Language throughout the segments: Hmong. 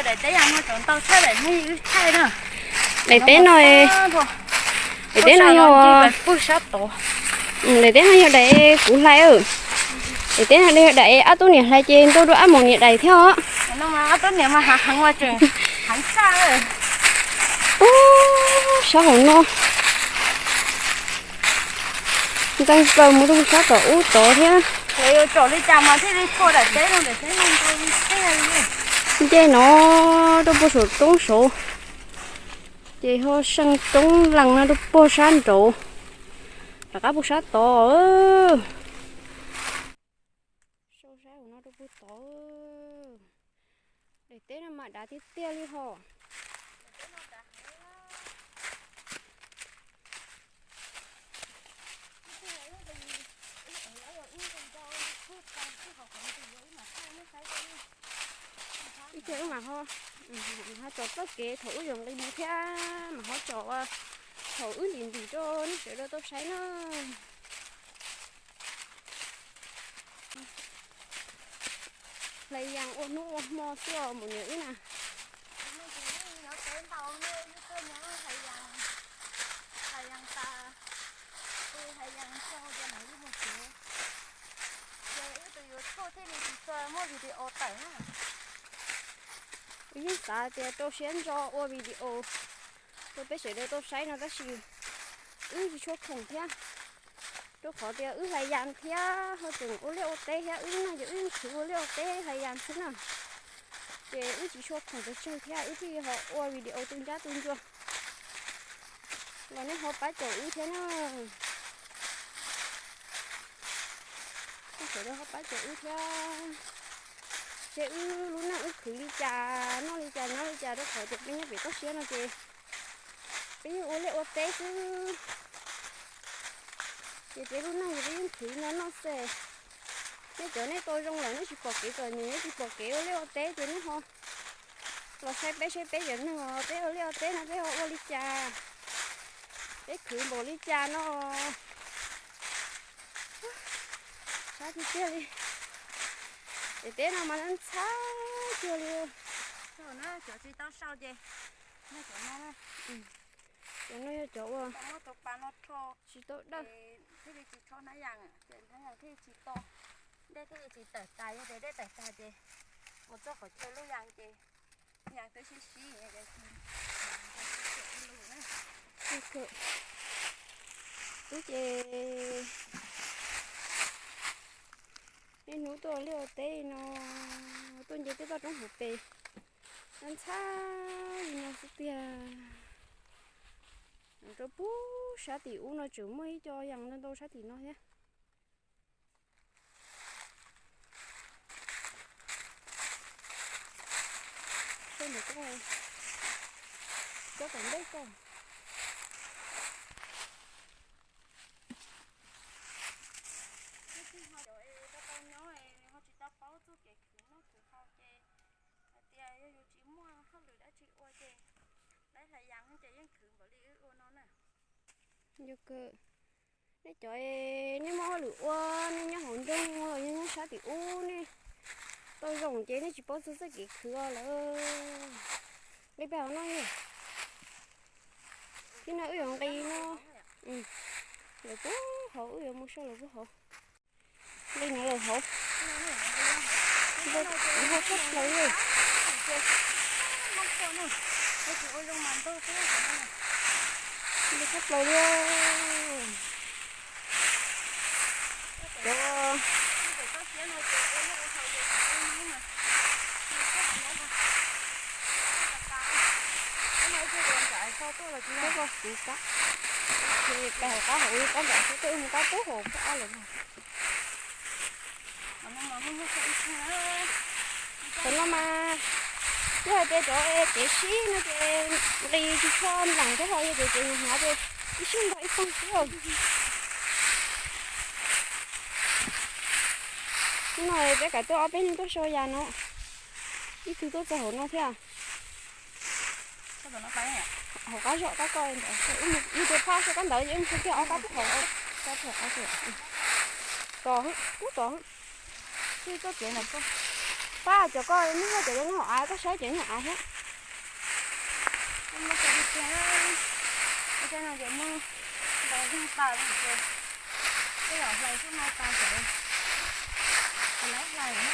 Daim teb no, daim teb no yog, daim teb no yog daim kuv hlais. Daim teb no yog daim ob tug niam hlais ces nrau rau ob mus niam daim thiab os. Ub, sab hauv no ntxeev plaws mus rau sab tom ub tod thiab. Nce no rau puag saum roob saud, ces ho seej roob lees no rau puag sab nraud, rov qab puag sab tod. Sau sab hauv no rau puag tod. Daim teb no mas dav tiag tiag li hos. Ib co wb mam ho, ho tsom txoj kev thaum wb yuav nqis mus thiab mam ho tsom thaum wb ntim ntim rau nej sawv daws tau saib na. Hlais yas ua hnub ua hmo xwb os maum niam wb na. Wb yeej xav tias rau siab ntso ua video rau peb sawv daws tau saib no tab sis wb tsis tshua khoom thiab. Rau qhov tias wb hlais yas thiab ho tseem ua liaj ua teb thiab, wb lub neej ces wb yeej khwv ua liaj ua teb hlais yas xwb na. Ces wb tsis tshua khoom pes tsawg thiab wb thiaj ho ua video tu ncab tu ncua los nej ho pab caum wb thiab na. Nej sawv daws ho pab caum wb thiab, seb wb lub neej wb khwv li cas noj li cas nyob li cas, rau qhov tias peb nyob pem toj siab no ces peb yeej ua liaj ua teb xwb. Ces peb lub neej ces peb yeej khwv no noj xwb. Nej cov nej tau zoo lawm nej tsis pom kev txom nyem, nej tsis pom kev ua liaj ua teb ces nej ho los saib peb seb peb cov neeg peb ua liaj ua teb no peb ho ua li cas, peb khwv npaum li cas no. Sab tiag tiag li. Daim teb no mas ntxhab cuag li. Cov tsis tau sau ces, cov no yog cov uas tsis tau dawj, thiaj li tsis tho hnab yas, ces hnab yas thiaj li tsis to, dej thiaj li tsis tawm tas, yog tias dej tawm tas ces mus txog qhov chaw lub yas ces yas twb sib sib. Wb ces niaj hnub tuaj liaj ua teb no, tuaj nce tej toj roob hauv pes, ntxhab li no xwb tiag. Rau puag sab tim ub no tseem muaj ib co yas ntau ntau sab tim no thiab. Coj ntawm ko, coj tom ntej ko. Tau nyob ho tsis tau paub txoj kev khwv noj khwv haus ces hais tias yog yus tsis muaj hauj lwm dab tsi ua ces laib hlais yas ces yeej khwv npaum li wb ua no na. Nej cov nej muaj hauj lwm ua, nej nyob hauv nroog los yog nyob sab tim ub nej tau zoo ces nej tsis paub txog txoj kev khwv lawm. Nqis pem hauv no, thiab no wb yuav nqis no. Lawv puag hauv, wb yuav mus saib lawv puag hauv. Nqis no lawm hauv. Ntau tshaj plaws li. Ntau tshaj plaws li. Cov kuv kab, ces pem hauv qab hauv kab nram xwb, tej ub mus kab puag hauv phab ab lawm. Thaum no mas yog hais tias cov kev sib no ces nqis tsis tshua nplees thiab, ho yog tias kev hnyav hnyav ces ib sij nrog ib tug xwb. Hnub no peb kav tuaj ob peb leeg tuaj sau yas no, ib tug tuaj txog hauv no thiab. Hauv qab zog qab ko ntawd, yus tus phaj sau kab ntawd ces mus sau kiag ob kab pub hauv. Tos, kub tos, txij tuaj tsev ntawm ko. Cov koj nyob cov nyob hauv av, koj saib cov nyob hauv av thiab. Muaj cov tiag tiag, cov no ces muaj ntaus yeej tas li ces tej zaum hlais xwb no tas sawv, laib hlais na.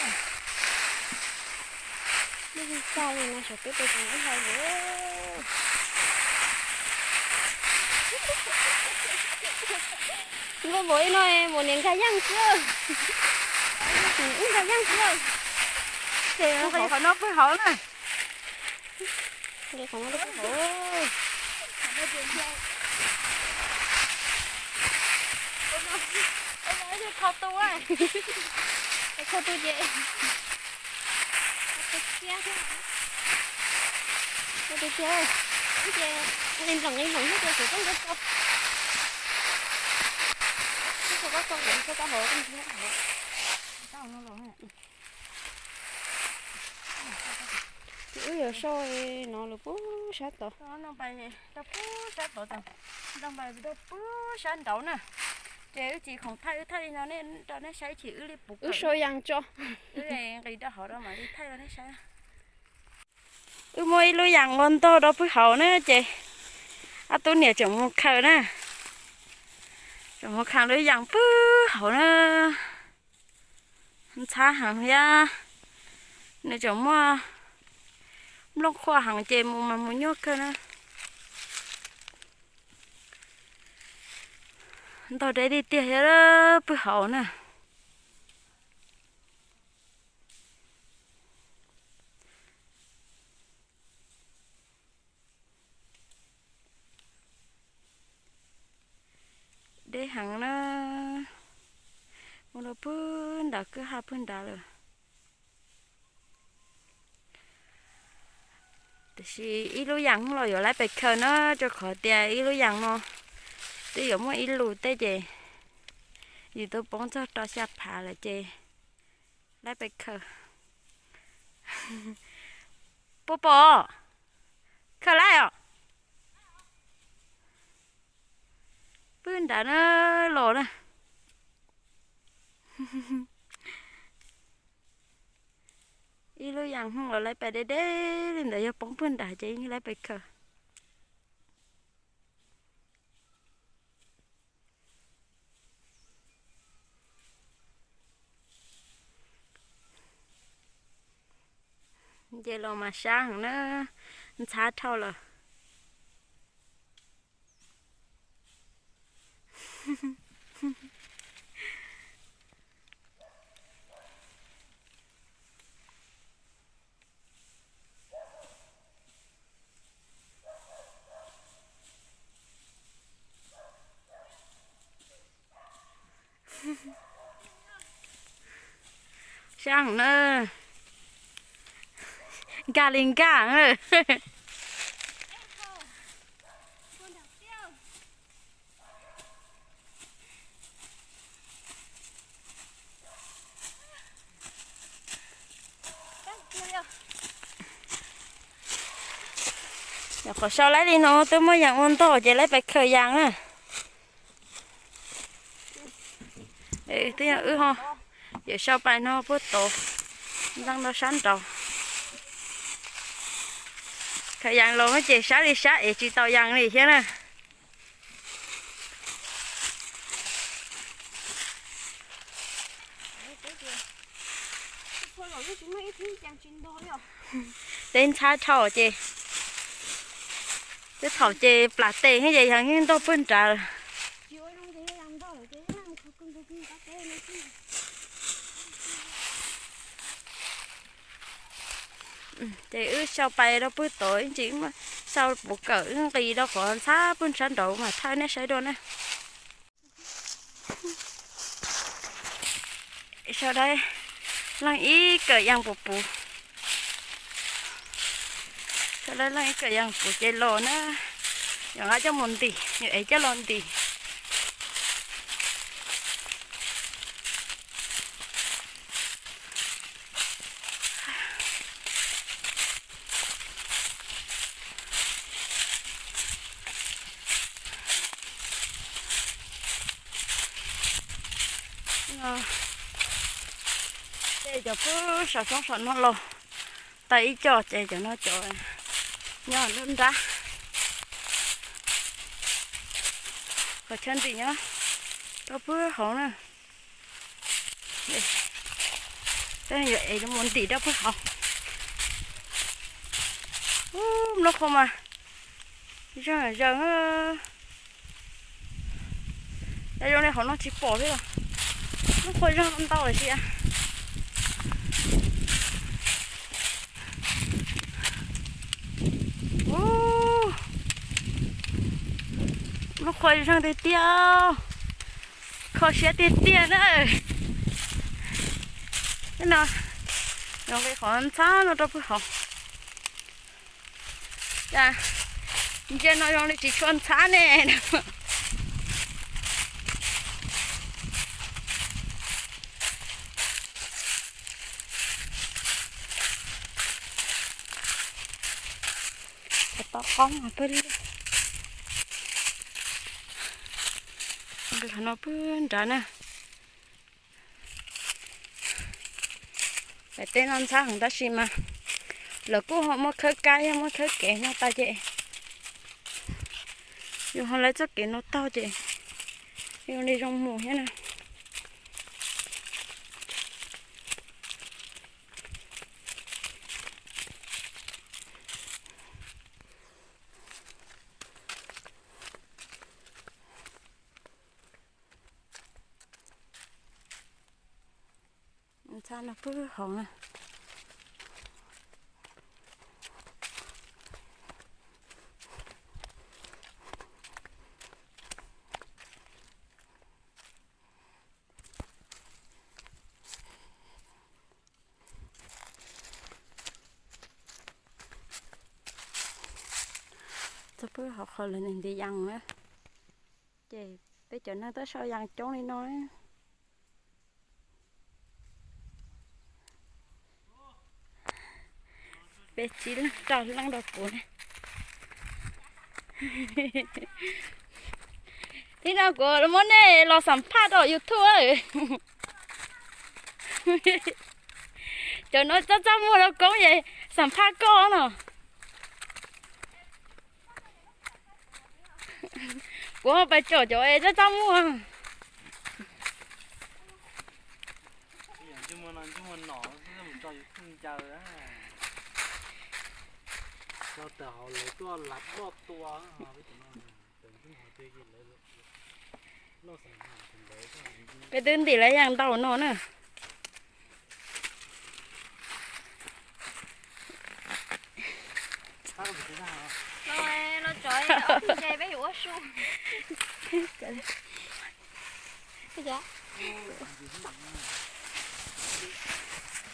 Muaj yeej tas li no sawv peb pes ib hlais lawm. Npau npaum li no npaum niag nkag yeej xwb. Wb nkag yeej xwb. Ces qhov no pw hauv na. Qhov no pw hauv. Kho tu, kho tu ces, kho tu tiag, ces nqis nploos nqis nploos xwb ces kuv koj nkawd tso. Koj tso koj tso, kuv koj tso hauv. Ces wb yuav sau no lawm puag sab tod. Rau puag sab tod, rau puag sab nraud na. Ces wb tsis khoom thaij, wb thaij li no rau nej saib, tsis wb li puv, wb sau yas tso. Wb nqis rau hauv rau mam li thaij rau nej saib. Wb muaj ib lub yas ua ntog rau pwg hauv na ces ob tug niam tseem mus khaws na. Tseem mus khaws lub yas pwg hauv na. Ntxhab heev thiab. Nws tseem muaj nplooj qhuav heev ces mus mas mus nyuaj kawg na. Ntog deb tiag tiag thiab pwg hauv na. Deb heev na. Mus rau pwg nrad, kwj ha pwg nrad lawm. Tiam sis ib lub yas los yuav laib pes khaws na, rau qhov tias ib lub yas no twb yuav muaj ib lus tej ces yus twb poob txog rau xya phav lawm ces laib pes khaws. Puas pom? Khaws laib os. Pwg nrad na, los na. Ib lub yas los laib pes deb deb li ntawd, yog poob pwg nrad ces yeej laib pes khaws. Nce los mas sab heev na, ntxhab dhau lawm. Sab na, nkag li nkag. Nyuam qhuav sau laib li no twb muaj yas ua ntog ces laib pes khaws yas na. Twb yog wb ho yuav sau pais no puag tod, ntxeev rau sab nraud. Khaws yas los ces sab li sab es tsis tau yas li thiab na. Teb ntxhab dhau ces, teb thaum ces plam tes ces yog yeej ntog puag nrad lawm. Ces wb sau pais rau puag tod, ib ntsis sau puv kawm wb nqis rau qhov ntxhab puag sab nraud mas thaij nej saib dua na. Sau dawb leej ib kawm yas puv puv. Sau dawb leej ib kawm yas puv ces los na. Yuav nqa coj mus ntim, yuav ev coj los ntim. Ces cov pwb saum roob saum no los tau ib co ces cov no cov nyob nruab nrab, qhov chaw ntim nyob rau pwb hauv na. Peb yuav ev mus ntim rau pwb hauv. Ub, nplooj qhuav mas zeeg zeeg. Zoo li hauv no tsis pom thiab los, nplooj qhuav zeeg ntau lawm sia. Ub, nplooj qhuav zeeg tiag tiag, kho siab tiag tiag na. No zoo li qhov ntxhab no rau pwb hauv. Cas ntsia no zoo li tsis tshua ntxhab ne. Tau qob mas pwb li. Qhov no pwb nrad na. Daim teb no ntxhab heev tab sis mas lawv kuj ho muab khawb kab thiab muab khawb kev no tas ces yus ho lawv txoj kev no taug ces zoo li zoo mus thiab na. Ntxhab no pwb hauv na. Txog pwb hauv qhov lawv ntim yas na. Ces peb cov neeg tuaj sau yas coob li no. Peb tsib leeg rau leej rau kuv ne. Tib no kuv muab nej los xam phaj rau YouTube. Cov no txaj txaj muag rau koob es xam phaj koj no. Kuv pais tsom cov es txaj txaj muag. Peb twb ntim lawv yas ntau no na.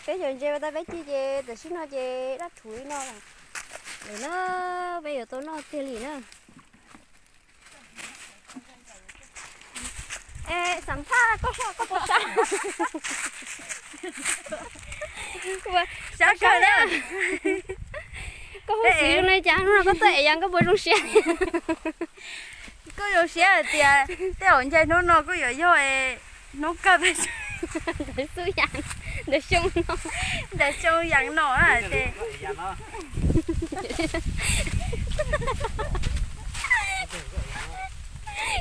Peb cov ntses ua tau peb ci ces tam sim no ces dab rhuv li no lawm na, peb yuav tau noj tiag li na. Es xam phaj koj, koj puas sab? Sab kawg na. Koj hu xwm zoo li cas hnub no koj tuaj ev yas koj puas zoo siab? Kuj zoo siab hais tias tej zaum ntshe hnub no kuj yuav yog hnub kawg peb ntawm xub yas, ntawm xyoo no, ntawm xyoo yas no ces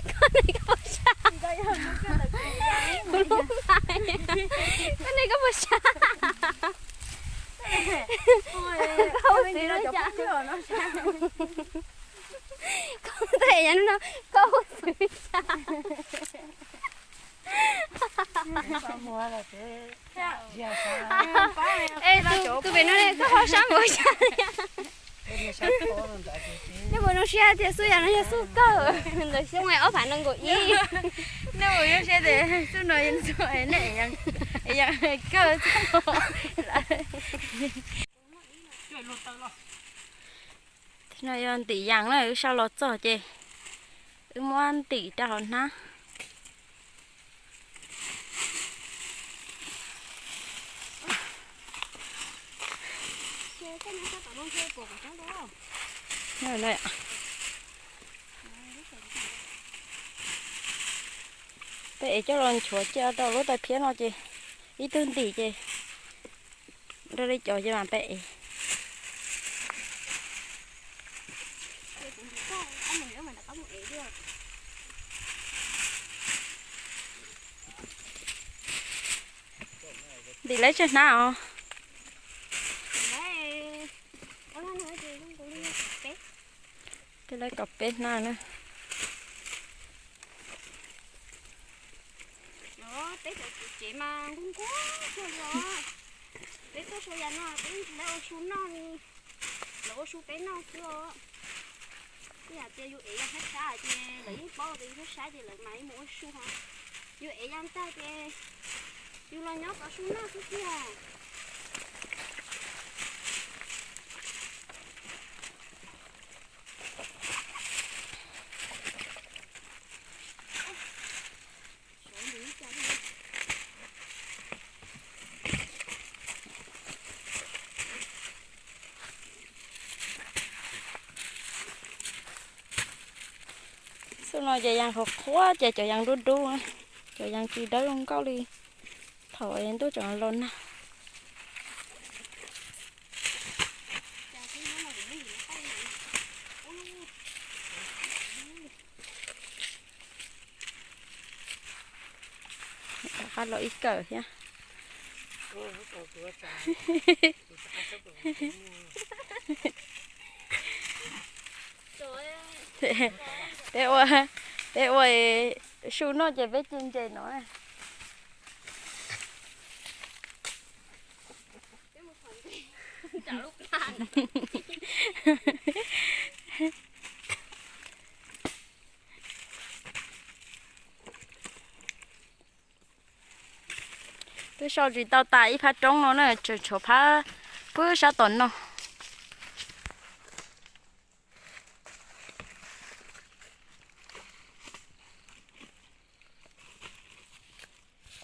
koj ne koj puas sab? Kuv lub hais, koj ne koj puas sab? Koj hu xwm li cas? Koj tuaj ev yas no koj hu xwm li cas? Es tus pem no ne koj ho sab npaum cas? Nej puas zoo siab tias xub yas no yog xub kawg ntawm xyoo ob phav nees nkaum ib? Nej puas zoo siab tias xub no yog xub, nej yog kawg xub no. Thiab no yog ntim yas na, wb sab los txog ces wb muab ntim rau hauv hnab. Peb ev coj los nchuav cia rau lub tais phiab no ces ib tug ntim ces Nrog li cov ces mas peb ev. Ntim lawv tsawg hnab os? Peb lawv kaum peb hnab na. Peb cov tsev mas nquag nquag kawg li os. Peb tuaj sau yas no peb yeej tsis tau ua su noj li, lawv ua su peb noj xwb os. Ib yam tias yus ev yas sab sab ces lawv yeej paub tias yus sab sab ces lawv mas yeej mus ua su os. Yus ev yas ntag ces yus los nyob tov su noj xwb tiag. Xub no ces yas qhuav qhuav ces cov yas dub dub, cov yas tsis dawb zoo nkauj li thaum ntuj tseem los nag. Rov qab los ib kawm thiab. Peb ua, peb ua su noj ces peb ci ntses no. Twb sau tsis tau tas ib phab roob no na, tseem tshuav phab pwb sab tom no.